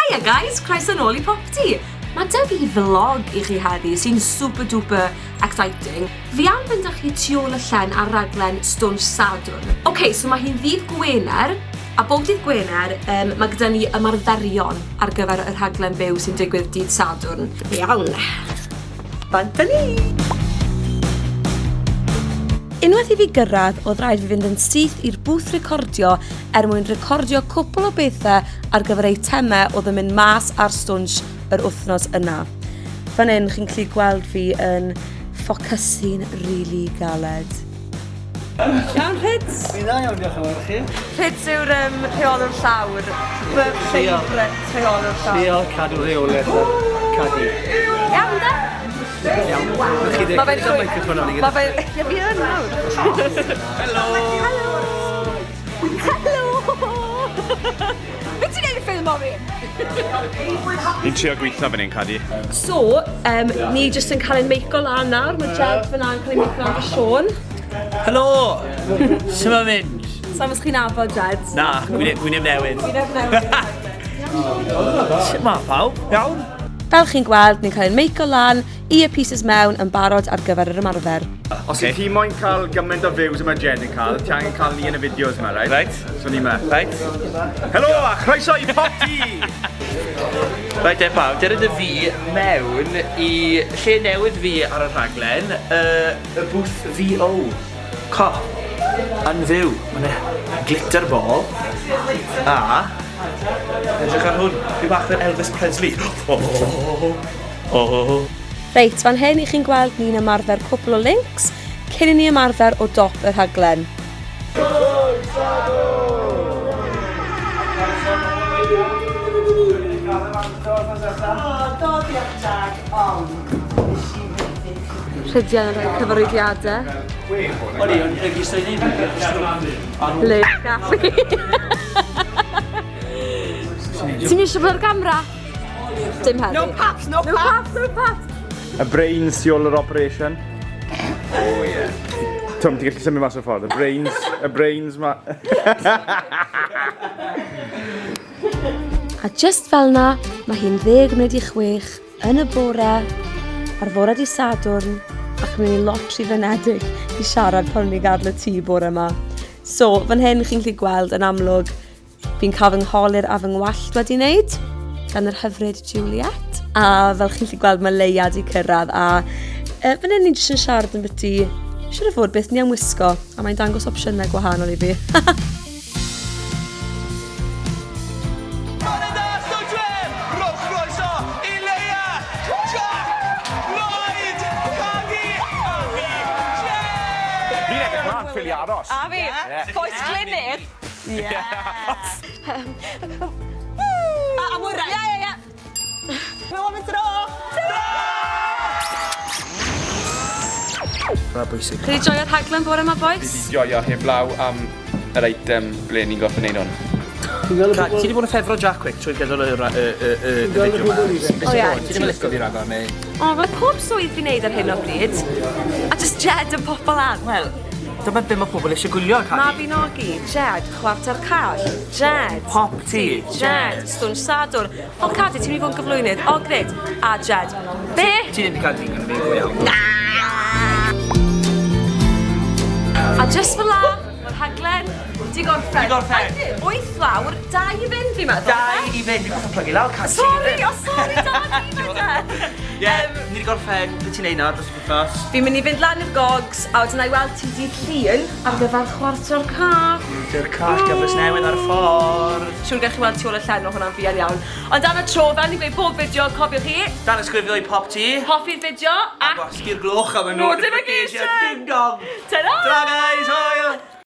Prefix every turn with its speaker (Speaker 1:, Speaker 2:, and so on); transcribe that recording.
Speaker 1: Hiya guys, croeso nôl i Popty! Mae 'da fi vlog i chi heddi sy'n super duper exciting. Fi am fynd â chi tu ôl y llen ar raglen Stwnsh Sadwrn. Ok, so mae hi'n ddydd Gwener, a bob dydd Gwener um, mae gyda ni ymarferion ar gyfer y rhaglen byw sy'n digwydd dydd Sadwrn. Iawn. Bant â ni! Unwaith i fi gyrraedd, oedd rhaid fi fynd yn syth i'r bwth recordio er mwyn recordio cwpl o bethau ar gyfer eitemau oedd yn mynd mas ar stwnsh yr wythnos yna. Fan hyn, chi'n gallu gweld fi yn ffocysu'n rili galed. Iawn, Rhyds?
Speaker 2: Fi'n dda iawn, diolch yn fawr chi.
Speaker 1: Rhyds yw'r um, rheolwr llawr. Fy favourite rheolwr llawr.
Speaker 2: Trio cadw rheolaeth ar Cadi.
Speaker 1: Iawn, da?
Speaker 2: Iawn. Chi
Speaker 1: Mae fe'n trwy... Mae fe'n... Ie, fi yn nawr.
Speaker 2: Helo!
Speaker 1: Helo! Helo! Be ti'n neud y ffilm o fi?
Speaker 3: Ni'n trio gweithio fan hyn, Cadi.
Speaker 1: So, um, ni jyst yn cael ein meico lan nawr. Mae Jed fyna yn cael ei meico lan fy Sean.
Speaker 2: Helo! Sut mae'n mynd?
Speaker 1: Sam os chi'n nabod Jed?
Speaker 2: Na, gwyneb newydd.
Speaker 1: Gwyneb newydd.
Speaker 2: Sut mae pawb? Iawn?
Speaker 1: Fel chi'n gweld, ni'n cael ein meico lan, earpieces mewn yn barod ar gyfer yr ymarfer.
Speaker 3: Os okay. ti moyn cael gymaint o views y mae Jen yn cael, ti angen cael ni yn y fideos yma, right?
Speaker 2: Right.
Speaker 3: So ni yma.
Speaker 2: Right.
Speaker 3: Helo a chroeso i Popty!
Speaker 2: Right e pawb, dyna dy fi mewn i lle newydd fi ar y rhaglen, y booth VO. Co, yn fyw, mae'n glitter ball. A, edrych ar hwn, fi bach fel Elvis Presley. Oh, oh, oh, oh.
Speaker 1: Reit, fan hyn i chi'n gweld ni'n ymarfer cwpl o links cyn i ni ymarfer o dop y rhaglen. Rhydian yn rhoi cyfarwyddiadau.
Speaker 2: O'n i, o'n i'n rhegi
Speaker 1: Le gallu. Ti'n eisiau bod ar gamera? Dim heddi.
Speaker 4: No paps, no
Speaker 1: No paps, no paps.
Speaker 3: Y brains tu ôl yr operation. Oh yeah. Tom, ti'n gallu symud mas o'r ffordd. Y brains, y brains ma.
Speaker 1: A just fel na, mae hi'n 5:50 yn y bore, ar fore di Sadwrn, ac mae'n i lot rhy fynedig i siarad pan o'n i'n gadael y tŷ bore yma. So, fan hyn chi'n gallu gweld yn amlwg Fi'n cael fy ngholur a fy ngwallt wedi wneud gan yr hyfryd Juliet. A fel chi'n gallu gweld mae Leia di cyrraedd a e, fan hyn ni'n jyst yn siarad yn byti siwr o fod beth ni am wisgo a mae'n dangos opsiynau gwahanol i fi.
Speaker 3: Fi'n edrych mlan, ffili aros.
Speaker 1: A fi! Bois Glynnydd! Ie. A a mwy Ie ie ie.
Speaker 4: Nôl am y tro!
Speaker 2: Mae'n bwysig.
Speaker 1: Chi 'di joio'r rhaglen bore 'ma bois?
Speaker 3: Fi 'di joio heblaw am yr eitem ble ni'n gorffod neud hwn.
Speaker 2: Ti 'di bod yn ffefro Jack Quick trwy gydol y ra- y y y y fideo 'ma.
Speaker 1: O ie.
Speaker 2: Ti ddim yn lico fi ragor neu?
Speaker 1: O mae pob swydd fi'n neud ar hyn o bryd. A jyst Jed yn popo lan.
Speaker 2: Wel, dyma be mae pobl eisiau gwylio, Cadi.
Speaker 1: Mabinogi, Jed, Chwarter Call, Jed.
Speaker 2: Pop Tea.
Speaker 1: Jed, Stwnsh Sadwrn. O Cadi, ti'n mynd i fod yn gyflwynydd. O grêt. A Jed. Be?
Speaker 2: Ti ddim wedi cael digon o fi go iawn.
Speaker 1: Na! A just fel la, mae'r rhaglen di gorffen.
Speaker 2: Di gorffen.
Speaker 1: Wyth lawr, dau i fynd fi'n meddwl.
Speaker 2: Dau i fynd, fi'n gorffod plygu lawr, Cadi.
Speaker 1: Sori, o sori, da ti fe
Speaker 2: Ie, ni wedi gorffen, beth ti'n neud nawr dros y penwythnos?
Speaker 1: Fi'n mynd i fynd lan i'r gogs, a wedyn na i weld ti dydd Llun ar gyfer chwarter cath.
Speaker 2: Chwarter cath, gyfres newydd ar y ffordd.
Speaker 1: Siwr gewch chi weld tu ôl y llen o hwnna'n fuan iawn. Ond am y tro, fel ni'n gweud bob fideo, cofiwch chi...
Speaker 2: Danysgrifio i Popty.
Speaker 1: Hoffi'r fideo,
Speaker 2: a... A gwasgu'r gloch am y
Speaker 1: notification!
Speaker 2: Ding dong!
Speaker 1: Ta-ra!
Speaker 2: Ta-ra guys, hwyl!